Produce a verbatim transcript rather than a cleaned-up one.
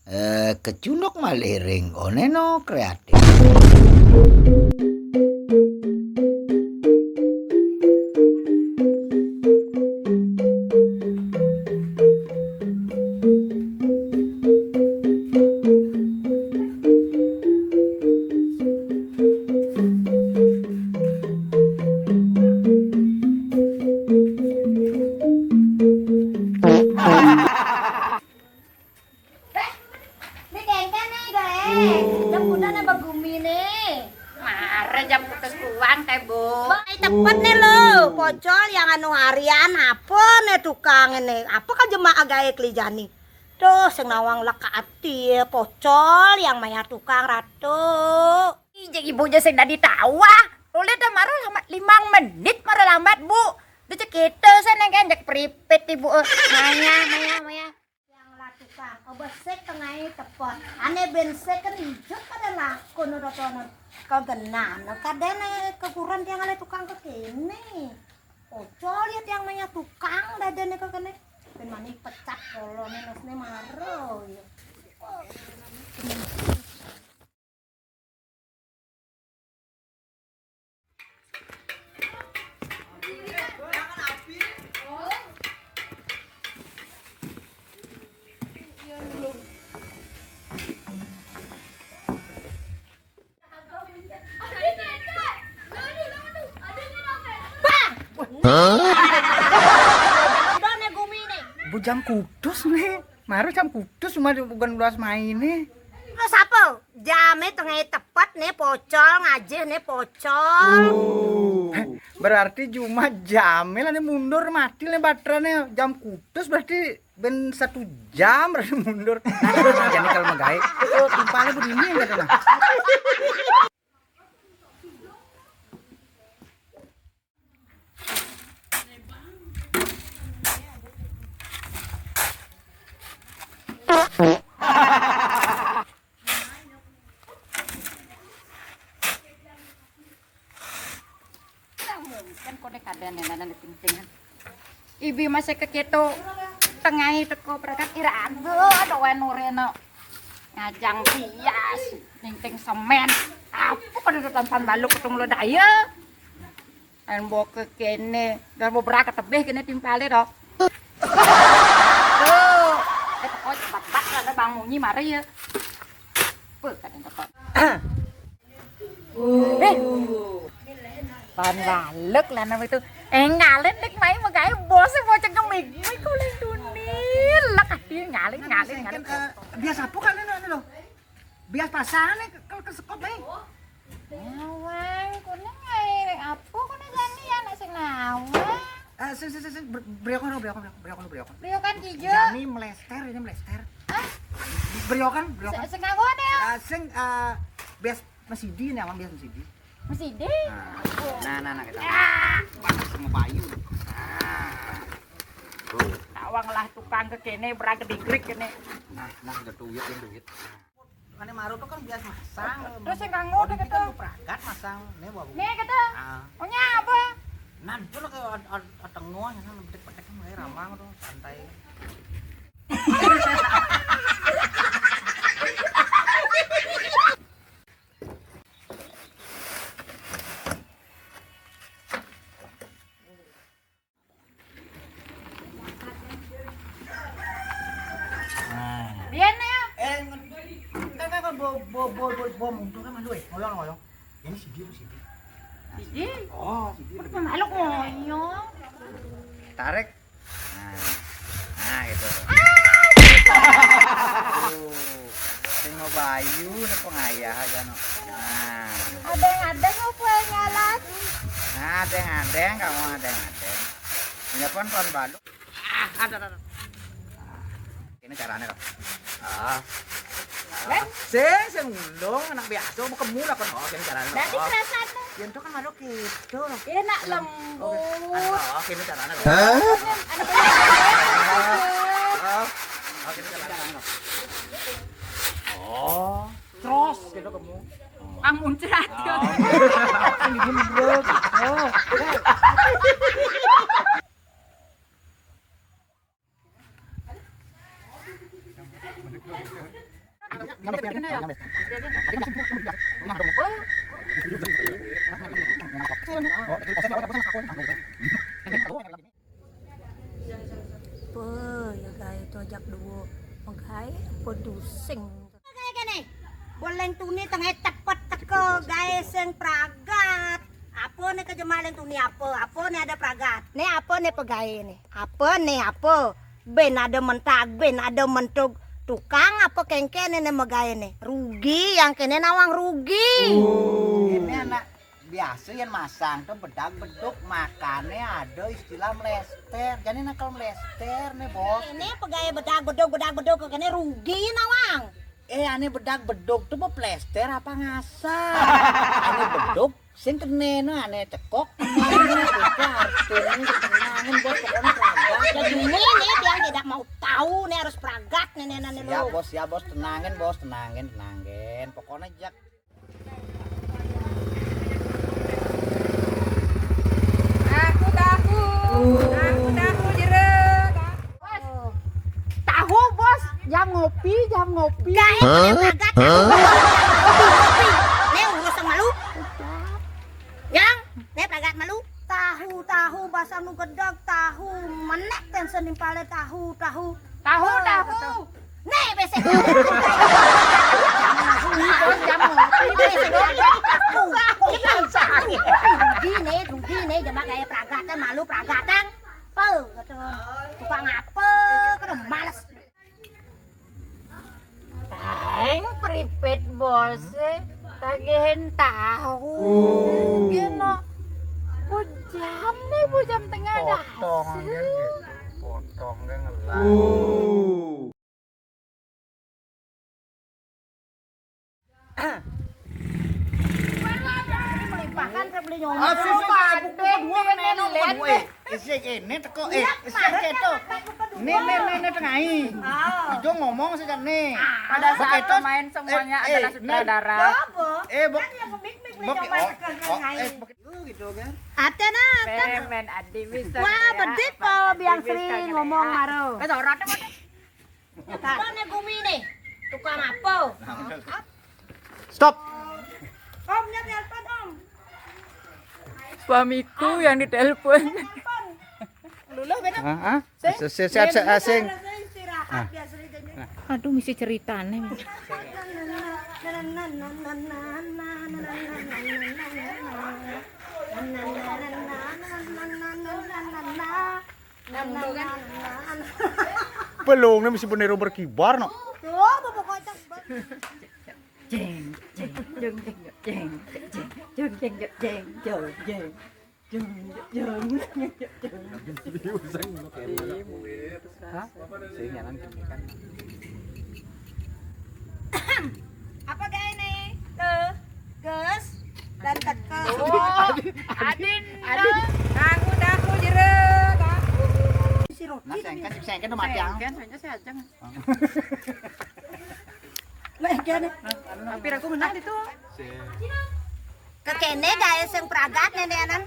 Eh, kecunduk malih ring Oneno Kreatif. Né kéngkén né, gaé. Jam kuda né begumi né. Mara jam kutus kuang, Téh, Bu. Bang, ai tepet né lo. Pocol yang anu harian, apa né tukang né? Apa ka jemaah gaé keli jani? Tuh, sing nawang lek ati, pocol yang mayah tukang, Ratu. Ih, jeg ibu ja sing dadi tawah. Ulih dah mara lambat limang menit, mara lambat, Bu. Duh, cek kita sana kan, jeg pripit ibu. Eh, maya, maya, maya. Yang lah tukang, oh, besek tengah tepot. Ane bensek kan ijuk pada lakon udah tonon. Kau genah, no, kadene keguran tiang ale tukang ke kene. Ocol ya tiang maya tukang dadane ke kene. Ben mani pecat kolone nasne maro ya. Bu, jam kutus né. Mara jam kutus cuma bukan luas main né. Terus apa? Jamé tengah tepet né pocol, ngajih né pocol. Berarti cuma jamé lah né mundur mati né baterainé. Jam kutus berarti ben satu jam berarti mundur. Nah, jadi kalau magaé, itu timpalnya begini yang kata nah. Mungkin koné kadén nénénan ditingtingan. Ibi masih kekitu tengai teko berangkat iraga ada waé nurena ngajang bias ningting semén. Apa kada tetampan baluk ketung lo daya. Ayo bawa ke kene, dah bawa berangkat tebih kene timpale doh. Tuh, eh teko cepat banget ada Bang Munyi mari ya. Apa kadén teko. Eh, pan balek lah nama itu. Eh, ngalin dik mai megai bos bocah gemik mai kuling duni. Lek ati ngalin ngalin ngalin. Eh, bias apa kan ini lo? Bias pasangan nih kalau ke sekop nih. Nawang kuning ai apa kuning jani anak sing nawang. Eh, sing sing sing sing ber- briokan briokan briokan briokan. Briokan kijo. Jani melester ini melester. Hah? Briokan briokan. Sing kanggo deh. Eh, sing eh, bias Masidi nih, awang bias Masidi. Masidi. Nah, nah, nah, nah, kita. Ah, panas sama payu. Nah. Tuh. Awang lah tukang ke kene, berang ke dikrik kene. Nah, nah, udah tuyuk ya, tuyuk. Ane maru tuh kan bias masang. Terus yang kanggo deh kan kita. Pragat masang, nih bawa. Nih kita. Ah. Punya apa? Nah, itu lah kayak ada tengah, nah, petik-petik mulai ramang tuh, santai. Nah. Biar nih ya. Eh, enggak enggak enggak bo bo bo bo bo mundur kan malu eh. Ngoyong ngoyong. Ini si dia si dia. Si dia. Oh, si dia. Malu ngoyong. Tarik. Nah. Nah, gitu. Tuh. Sing mau bayu napa ngayah aja no. Nah. Adeng-adeng apa yang ngalas? Nah, adeng-adeng kamu adeng-adeng. Ini pon pon balu. Ah, ada ada. Ini caranya kok. Ah. Sing sing ulung anak biasa mau kemu lah kan. Oh, ini caranya. Berarti perasaan tuh. Yang itu kan malu gitu. Enak lembut. Oh, ini caranya. Hah? Oh, ini caranya. Oh, terus gitu kamu. Ang muncrat. Oh. Apa ya gaé to jak duo? Magaé apa dusing? Gaé kéné. Bo Lén Tuni tengah cepet teka gaé sing pragat. Apa né ka jemah Lén Tuni apa? Apa né ada pragat? Né apa né pegaé né? Apa né apa? Bén ada mentag, bén ada mentug. Tukang apa kéngkén né magaé né? Rugi yang kéné nawang rugi. Ini anak biasa yang masang tuh bedag bedug, makanya ada istilah mlester. Jadi nakal mlester nih, Bos. Ini pegaé bedag bedug, bedag bedug kéné rugi nawang. Eh, ane bedag bedug tuh mau plester apa ngasal? Ane bedug sing kené no, ane cekok. Ane itu artinya tenangin, Bos, pokoknya pragat. Ya gini nih, dia tidak mau tahu nih, harus pragat nih, nih, nih, Siap, lu. Bos, ya, Bos, tenangin, Bos, tenangin, tenangin. Pokoknya jak Aku tahu, aku tahu jero. Tahu, Bos, jam ngopi, jam ngopi. Gaé Hah? Pragat tahu. Ngopi, ngopi. Né urus sama lu. Yang, né pragat malu. Tahu, tahu, basa nu gedeg, tahu. Menek ten senimpale tahu, tahu. Tahu, tahu. Nih, besek. Jam ngopi, jam ngopi. Besek. Rugi né, rugi né, jemah gaé pragatan, malu pragatan. Peuh, gitu. Tukang apa, kena males. Teng pripit bos, tagihan tahu. Geno. Bujam né, bujam tengah ada potong hasil. Potong ngelah. Melimpahkan saya beli nyonya. Ah, susu, susu, buku kedua kan neno, buku dua, eh. Isi ini teko, eh, isi keto. Nih, nih, nih, nih, tengahi. Ijo ngomong saja nih. Pada saat pemain semuanya adalah sutradara. Eh, bok, bok, oh, eh, bok. Gitu kan. Ate nah, ate. Wah, bedik po biang Sri ngomong maro. Wis ora. Apa nih gumi nih? Tukang apa? Stop. Om, nyet nelpon, Om. Suamiku yang ditelepon. Nelpon. Luluh, bener? Hah? Hah? Sing. Se-, se-, sehat, sehat, sing. Istirahat, biasa aja. Aduh, mesti ceritane. Belum, ini mesti bendera berkibar, no. Tuh, bapak kocak. Jeng, jeng, jeng, jeng, jeng, jeng, jeng, jeng, jeng, jeng, jeng, jeng, jeng, jeng, jeng, jeng. Hah? Sing jalan kan. Apa gaé né? Tuh, gus dan tekel. Oh, adin, adin. Aku dah aku jero. Si roti. Nah, sengken, sengken udah mati, ah. Sengken, sengken saya aja. Weh, kéné. Hampir aku menang itu. Kekéné gaé sing pragat nénénan.